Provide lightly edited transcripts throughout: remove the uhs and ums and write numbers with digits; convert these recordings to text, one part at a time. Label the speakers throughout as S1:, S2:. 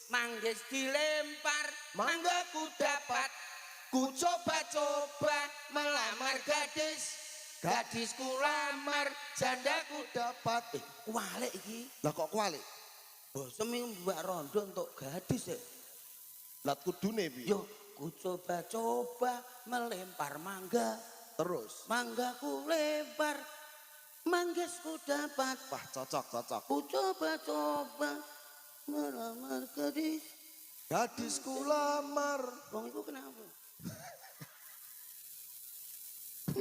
S1: Manggis dilempar,
S2: mangga ku dapat. Ku coba-coba
S1: melamar gadis, gadisku lamar, jandaku
S2: dapat.
S1: Kuwalik iki.
S2: Lah kok kualik?
S1: Bosem iki mbak rondo untuk gadis ya.
S2: Lah kudune piye?
S1: Yo, ku coba-coba melempar mangga,
S2: Terus.
S1: mangga ku lempar, manggis ku dapat.
S2: Wah, cocok, cocok.
S1: Ku coba-coba melamar gadis.
S2: Gadisku lamar.
S1: Wong iku kenapa?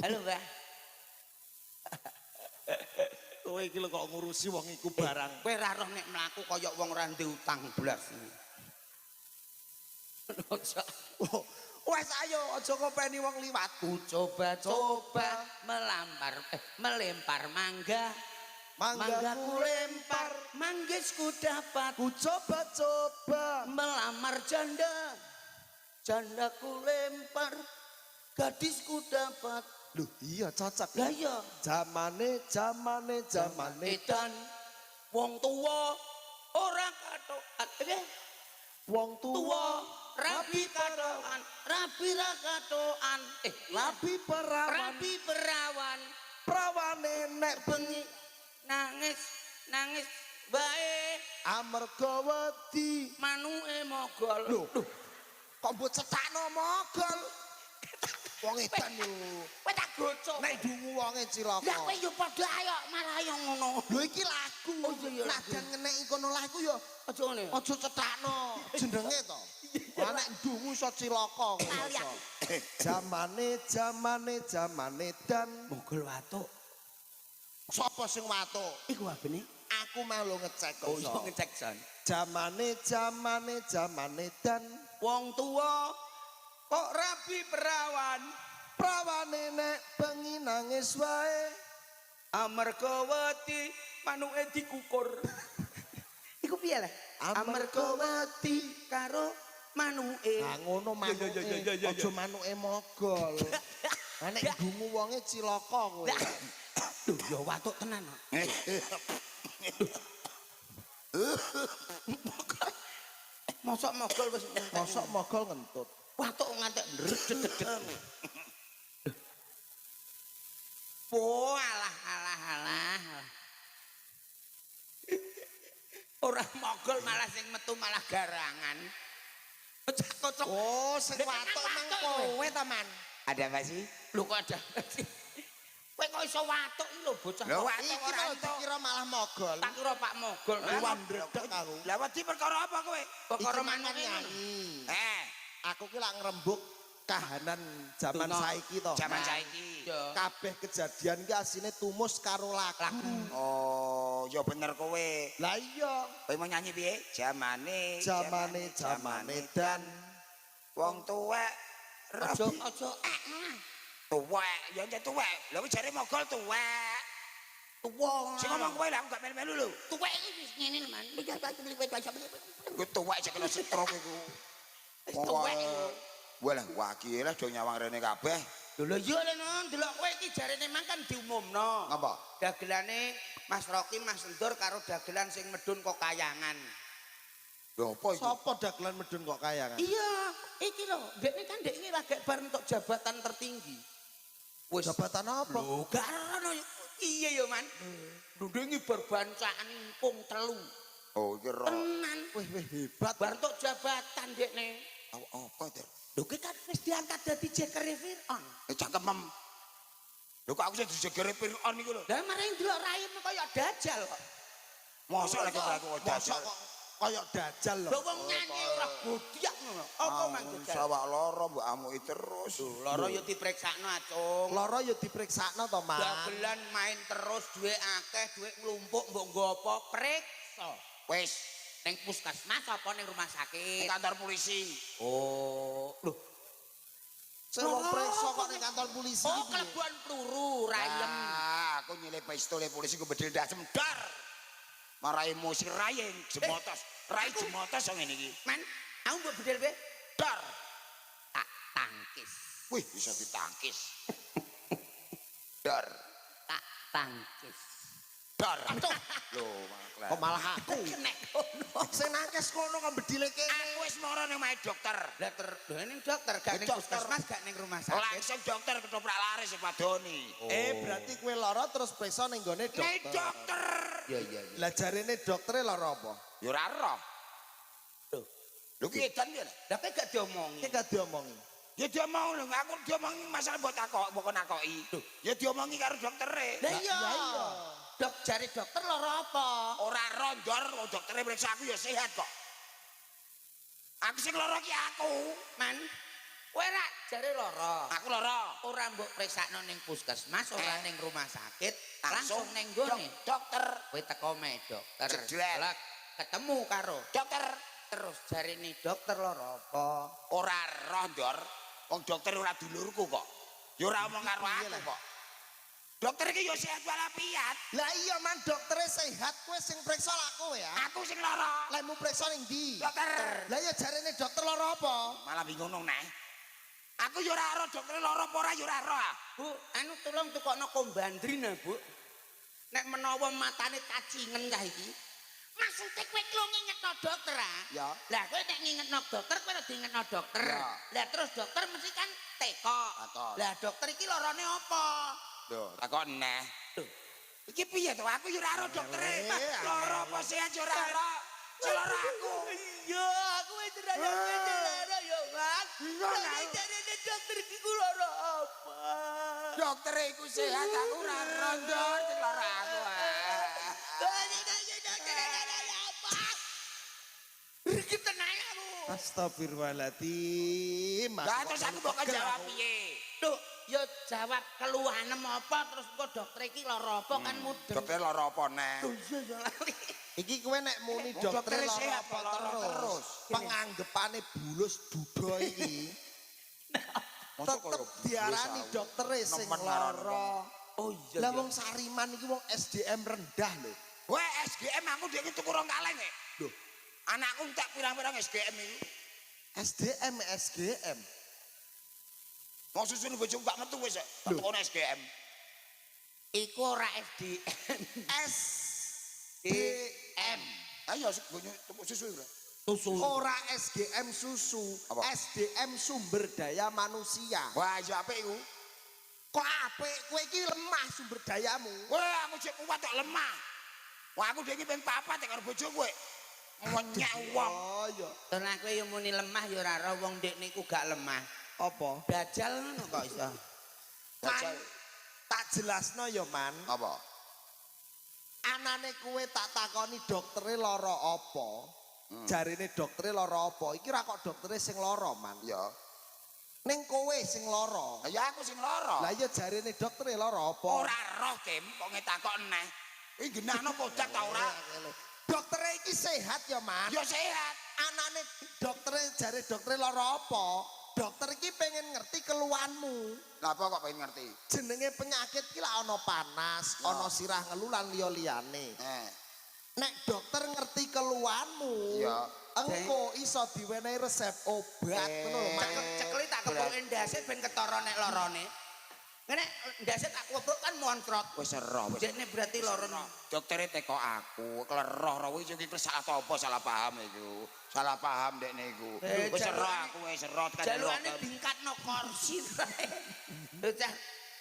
S1: Halo, Mbah.
S2: Kowe iki lho kok ngurusi wong iku barang.
S1: Kowe ra roh nek mlaku kaya wong ora ndek utang blas. Ojo.
S2: Oh, wes ayo aja ngopeni wong liwat.
S1: Ku coba-coba melempar mangga,
S2: Mangga
S1: ku lempar, manggis ku dapat.
S2: Ku coba-coba
S1: melamar janda, janda ku lempar, gadisku dapat.
S2: Loh, iya cocok.
S1: Lah iya.
S2: Zamane zamane zamane
S1: edan wong tuwa ora katokan.
S2: Wong
S1: Tuwa
S2: tuwa
S1: rabi katokan, rabi ra katokan.
S2: Rabi perawan,
S1: rabi perawan,
S2: prawane nek
S1: bengi nangis nangis wae
S2: amarga wedi.
S1: Manuke mogol.
S2: Lho, kok mbok cetakno mogol? Wong edan yo.
S1: Kowe tak gocok.
S2: Nek dungu wonge cilaka.
S1: Lah kowe yo padha ayo malah yo ngono.
S2: Lho iki lagu.
S1: Oh, iya, iya, lagu.
S2: Najan ngeneki kono lah iku yo
S1: Aja ngene.
S2: aja cetakno jenenge to. Lah nek dungu iso cilaka ngono
S1: Lali
S2: iso.
S1: aku.
S2: Zamane zamane zamane dan
S1: Mogol watuk.
S2: Sapa sing watuk?
S1: Iku apene?
S2: Aku melu ngecek kok.
S1: Oh, iso ngecek jan.
S2: Zamane zamane zamane dan
S1: Wong tuwa kok rabi perawan,
S2: prawane nek bengi nangis wae
S1: amarga wedi manuke dikukur. Iku piye lah?
S2: Amarga
S1: wedi karo manuke.
S2: Nah ngono manuke.
S1: Ya.
S2: Aja manuke mogol. Lah nek dungu wonge cilaka kowe.
S1: Lho ya watuk tenan. Mosok mogol wis
S2: Mosok mogol ngentut.
S1: Watuk ngantek ndredeg. Oh alah alah alah. Ora mogol malah sing metu malah garangan. Kocok.
S2: Oh, sing watuk nang kowe ta, Man?
S3: Ada apa sih?
S1: Lho kok ada apa sih? Kowe kok iso watuk iki lho bocah.
S3: Lho watuk
S2: Iki
S3: ora
S2: lho
S3: entuk.
S2: dikira malah mogol.
S1: Tak kira Pak mogol.
S2: Wah ndredeg aku.
S3: Lah wedi perkara apa kowe?
S1: Perkara
S2: Iki mangan
S1: manuke ngono.
S2: nyanyi.
S3: Eh,
S2: Aku ki lak ngrembug kahanan jaman
S1: Tuna.
S2: saiki to.
S3: Jaman
S1: Nah,
S3: saiki.
S1: iya.
S2: Kabeh kejadian ki asine tumus karo lagu.
S3: Oh, ya bener kowe.
S2: Lah iya,
S3: Kowe mau nyanyi piye? Jamane
S2: jamane jamane dan
S3: wong tuwek
S1: Aja
S3: rabi
S1: aja
S3: tuwek, ya ncen tuwek. Lha kuwi jare mogol tuwek.
S1: Tuwa.
S3: Sing ngomong kowe lah aku gak melu-melu lho.
S1: Tuwek iki wis ngene lho, Man.
S3: Kuwi tuwek sing kena stroke iku.
S1: Wis tuwek iku.
S3: Walah waki lah do nyawang rene kabeh.
S1: Lho lho iya lho non, delok kowe iki jarene mang kan diumumno.
S3: Ngapa?
S1: Dagelane Mas Rocky, Mas Endur karo dagelan sing medun kok kayangan.
S3: Lho apa iku?
S2: Sopo dagelan medun kok kayangan?
S1: Iya, iki lho, dekne kan dekne lagi bar entuk jabatan tertinggi. Wis
S2: Jabatan apa?
S1: Lho, gak ono. Iya ya, Man. Lho ndengi bar bancaan pung 3.
S3: Oh, iki ro.
S1: Tenan.
S2: Wih wih hebat.
S1: Bar entuk jabatan dekne.
S3: Apa ter?
S1: Lho ki kan wis diangkat dadi jekere Fir'aun.
S3: Cangkemem. Lho kok aku sing dijegere Fir'aun iku lho.
S1: Lah maring delok raimu kaya dajal kok.
S3: Mosok lagi aku kok
S2: Mosok
S3: dajal.
S2: kok kaya dajal lho.
S1: Lho wong nyanyi ora godiak ngono. Apa mang dajal?
S3: Sawak loro mbok amuki terus.
S1: Loro ya dipriksakno acung.
S2: Loro ya dipriksakno to, Mas.
S1: Dagelan main terus duit akeh, duit nglumpuk mbok nggo apa? Priksa.
S3: Wis,
S1: Ning puskesmas apa ning rumah sakit?
S3: ning kantor polisi.
S1: Oh, lho.
S2: Sing wong priksa kok ning kantor polisi.
S1: Oh, kelebuan peluru rayem.
S3: Ah, aku nyilih pistole polisi ku bedil ndasem dar. Marai emosi rayeng jemotos. Rai jemotos wong ngene iki.
S1: Man, aku mbok bedil piye?
S3: Dar.
S1: Tak tangkis.
S3: Wih, bisa ditangkis. Dar.
S1: Tak tangkis.
S3: Dor.
S2: Aduh.
S3: Lho,
S2: Kok malah aku.
S1: Nek kono.
S2: Sing nangkes kono kok bedile kene.
S3: Aku wis mara ning omahe dokter.
S1: Lah ter lho ning dokter gak ning
S3: Dokter.
S1: puskesmas gak ning rumah sakit.
S3: Langsung dokter ketoprak laris padoni.
S2: Eh, berarti kowe lara terus periksa ning gone
S3: Ning
S2: dokter.
S3: dokter.
S1: Iya iya iya.
S2: Lah jarene doktere lara apa?
S3: Ya ora roh.
S1: Lho,
S3: Lho ki edan piye?
S1: lah kowe gak diomongi.
S2: Iki gak diomongi.
S3: Ya diomong lho, aku diomongi masalah mbok takok, mbok nakoki. Ya diomongi karo doktere.
S1: Lah iya. Dok jare dokter lara apa?
S3: Ora rondor, wong doktere mriksa aku ya sehat kok. Aku sing lara ki aku.
S1: Man, kowe rak jare lara.
S3: Aku lara.
S1: Ora mbok priksakno ning puskesmas, ora
S3: Eh.
S1: ning rumah sakit, langsung ning nggone.
S3: Dokter.
S1: Kowe teko me dokter.
S3: Jedlek.
S1: Lah ketemu karo
S3: Dokter.
S1: terus jarene dokter lara apa?
S3: Ora rondor. Wong dokter ora dulurku kok. Ya ora omong karo aku kok. Dokter iki ya sehat walafiat.
S2: Lah iya man doktere sehat kowe sing periksa lak kowe ya.
S3: Aku sing lara.
S2: Lehmu periksa ning ndi?
S3: Dokter.
S2: Lah iya jarene dokter lara apa?
S3: Malah bingung nang neh. Aku ya ora ero dokter lara apa ora ya ora ero. ah.
S1: Bu, anu tolong tukokno kombandrin ah, Bu. Nek menawa matane cacingen cah iki. Maksude kowe ki lho ngingetno dokter ah.
S3: Ya.
S1: Lah kowe nek ngingetno dokter kowe ora diingetno dokter.
S3: Ya.
S1: Lah terus dokter mesti kan teko.
S3: Takon.
S1: Lah dokter iki larane apa?
S3: Lho, takon neh.
S1: Lho,
S3: Iki piye to? Aku ya ora ero doktere. Lara apa sehat ya ora ero. Sing lara aku.
S1: Iya, aku wis ora lara ya, Mas.
S3: Iya,
S1: Lah
S3: aku.
S1: jarene dokter iki ku lara apa?
S3: Dokter iku sehat, aku ora rondor sing lara aku. ah.
S2: Astagfirullahaladzim.
S3: Lah terus aku mbok kon jawab piye?
S1: Duh, ya jawab keluhanem apa terus engko dokter iki lara apa kan mudeng.
S3: Dokter lara apa neh?
S1: Duh, iya ya lali.
S2: Iki kowe nek muni
S3: Wong
S2: doktere
S3: doktere
S2: lara
S3: sehat
S2: apa
S3: kok lara
S2: terus.
S3: terus.
S2: Penganggepane bulus duda iki
S3: Mosok
S2: tetep diarani doktere sing
S3: Nemen ngarani
S2: lara.
S1: Oh iya.
S2: Lah wong Sariman iki wong SDM rendah lho.
S3: Weh SGM aku dhek tuku rong kaleng e.
S2: Lho,
S3: Anakku entek pirang-pirang SGM iku.
S2: SDM SGM.
S3: Wong susune bojoku gak metu wis. Tak tukone SGM.
S1: Iku ora SDM.
S2: S D
S1: M.
S3: Ayo bunyi tuku susu iku.
S1: Susu.
S2: ora SGM susu,
S3: Apa?
S2: SDM sumber daya manusia.
S3: Wah, ya apik iku.
S2: Kok apik kowe iki lemah sumber dayamu.
S3: Wah, aku cek kuat kok lemah. Wah, aku dhek iki ping papat karo bojoku kowe. Menyek wong.
S2: Oh iya.
S1: Tenan kowe yo muni lemah ya ora ora wong ndekne iku gak lemah.
S2: Apa?
S1: Dajal ngono kok iso.
S2: Man, tak jelasno ya, Man.
S3: Apa?
S2: Anane kowe tak takoni doktere lara apa? Jarine doktere lara apa? Iki ra kok doktere sing lara, Man.
S3: Ya.
S2: Ning kowe sing lara.
S3: Ya aku sing lara.
S2: Lah iya jarine doktere lara apa?
S3: Ora roh, Kim, kok ngetakok neh. Iki genahno kodak ta ora?
S2: Doktere iki sehat ya, Man.
S3: Ya sehat.
S2: Anane doktere jare doktere lara apa? Dokter iki pengen ngerti keluhanmu.
S3: Lah apa kok pengen ngerti?
S2: Jenenge penyakit ki lak ana panas,
S3: Ya.
S2: ana sirah ngelu lan liya-liyane.
S3: Eh.
S2: Nek dokter ngerti keluhanmu,
S3: Ya.
S2: engko iso diwenehi resep obat ngono lho, Man.
S1: Cekeli tak kepuke ndase ben ketara nek larane. Ngene ndase tak kepruk kan moncrot.
S3: Wis ero wis.
S1: Dekne berarti larane.
S3: Doktere teko aku, kleroh roh iki iki salah apa salah paham iku. Salah paham dekne iku.
S1: Eh,
S3: Wis ero
S1: jalukane-
S3: aku wis ero tekan
S1: Jalukane dingkatno kursi. Lho cah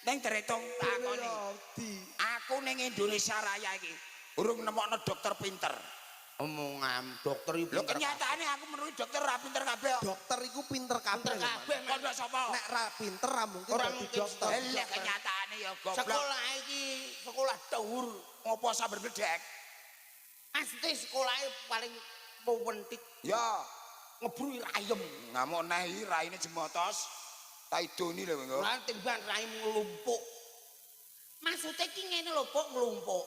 S3: Ning terhitung takoni.
S2: Di
S3: Aku ning Indonesia Raya iki urung nemokno dokter pinter.
S1: omongan dokter iku
S3: Lho kenyataane aku menurut dokter ora pinter kabeh kok.
S2: dokter iku pinter kabeh.
S1: Pinter
S2: lho, Man.
S1: kabeh.
S3: Kondo sapa?
S2: Nek ra pinter ra mungkin
S1: Ora
S2: dadi
S1: mungkin
S2: dokter.
S3: Lah kenyataane ya goblok.
S1: Sekolah iki sekolah dhuwur.
S3: Ngopo sabar bledek?
S1: Maksudnya sekolahnya paling pewentit
S3: Ya,
S1: ngebrui rayem.
S3: ngamuk neh iki raine jemotos. Taidoni lho engko.
S1: Lan timbang rayem nglumpuk. Maksudnya iki ngene lho, Pok, nglumpuk.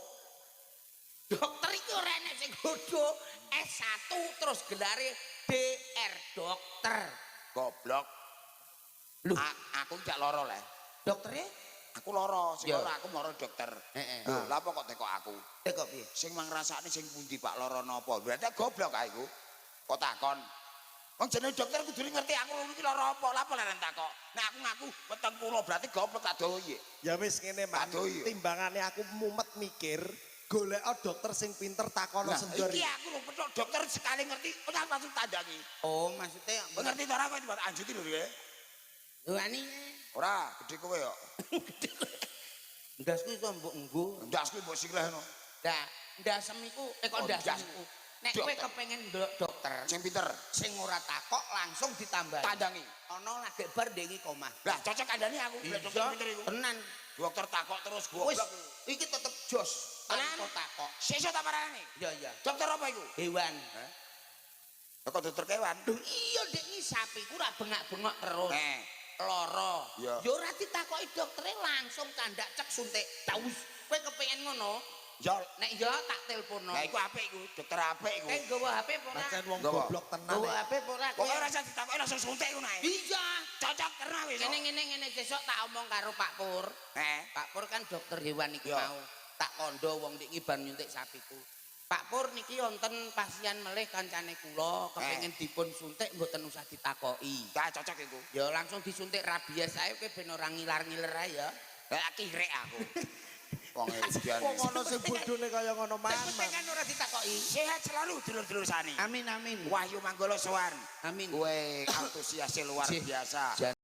S1: Dokter iki ora enek sing godho S1 terus gelare DR dokter.
S3: Goblok.
S1: Loh.
S3: Aku gak loro le.
S1: Dokternya?
S3: Aku loro, sing
S1: Ya.
S3: loro aku moro dokter.
S1: Heeh.
S3: Lho, lha apa kok teko aku?
S1: Teko piye?
S3: Sing mangrasakne sing pundi Pak loro napa? Berarti goblok aku. Kok takon? Wong jenenge dokter kudu ngerti aku iki lara apa. Lha apa leren takok? Nek aku ngaku weteng kula berarti goblok tak doyi.
S2: Ya wis ngene, Man.
S3: Aduh, iya.
S2: Timbangane aku mumet mikir, Golek dokter sing pinter, takono
S3: Nah,
S2: sendor.
S3: iki aku lho petuk dokter sekali ngerti, ora langsung tandangi.
S1: Oh, maksudnya
S3: Kowe ngerti ta ora kowe anjuti lho ya.
S1: Wani.
S3: Ora, gedhe kowe yo.
S1: Ndasku iso mbok nggo.
S3: Ndasku mbok siklehno.
S1: Dah, ndasem iku eh kok
S3: Oh,
S1: ndasem
S3: ndas.
S1: iku. Nek kowe
S3: Dokter.
S1: kepengen ndelok dokter
S3: Sing pinter,
S1: sing ora takok langsung ditambah.
S3: Tandangi.
S1: Ana lagi bar ndengi komah.
S3: Lah, cocok kandhani aku, golek dokter
S1: Iya,
S3: pinter iku.
S1: tenan.
S3: Dokter takok terus
S1: Wis,
S3: goblok.
S1: Iki tetep jos.
S3: Tenan.
S1: Tanpa takok.
S3: Sesuk tak parani.
S1: Iya.
S3: Dokter apa iku?
S1: Hewan.
S3: Hah? Lah, kok dokter kewan?
S1: Duh iya, ndek iki sapiku ora bengak-bengok terus.
S3: Eh,
S1: Lara.
S3: Iya.
S1: Ya ora ditakoki doktere, langsung kandak cek suntik. Taus. Kowe kepengin ngono?
S3: Ya.
S1: Nek ya tak telepono.
S3: Lah, iku apik iku, dokter apik iku.
S1: Kowe nggawa HP apa ora?
S2: Pancen wong
S3: Nggawa.
S2: goblok tenan.
S1: Nggawa
S2: Eh.
S1: HP apa ora?
S3: Pokoke ora usah ditakoki, langsung suntik ngono ae.
S1: Iya.
S3: Cocok karena wis.
S1: Ngene ngene ngene, sesuk tak omong karo Pak Pur.
S3: Eh,
S1: Pak Pur kan dokter hewan iku
S3: Iya.
S1: mau. Tak kondo wong niki bar nyuntik sapiku. Pak Pur, niki wonten pasien melih kancane kula kepengin dipun suntik mboten usah ditakoki.
S3: Gak cocok iku.
S1: Ya langsung disuntik rabies ae, kowe ben ora ngilar-ngiler ae ya.
S3: Lah, kirek aku. Wong edan.
S2: Wong ana sing bodhone kaya ngono
S1: Sing
S2: man.
S1: penting kan ora ditakoki.
S3: Sehat selalu dulur-dulur Sani.
S1: Amin amin.
S3: Wahyu Manggolo sowan.
S1: Amin.
S3: Kowe antusiasnya luar
S1: Sih.
S3: biasa.
S1: Jan.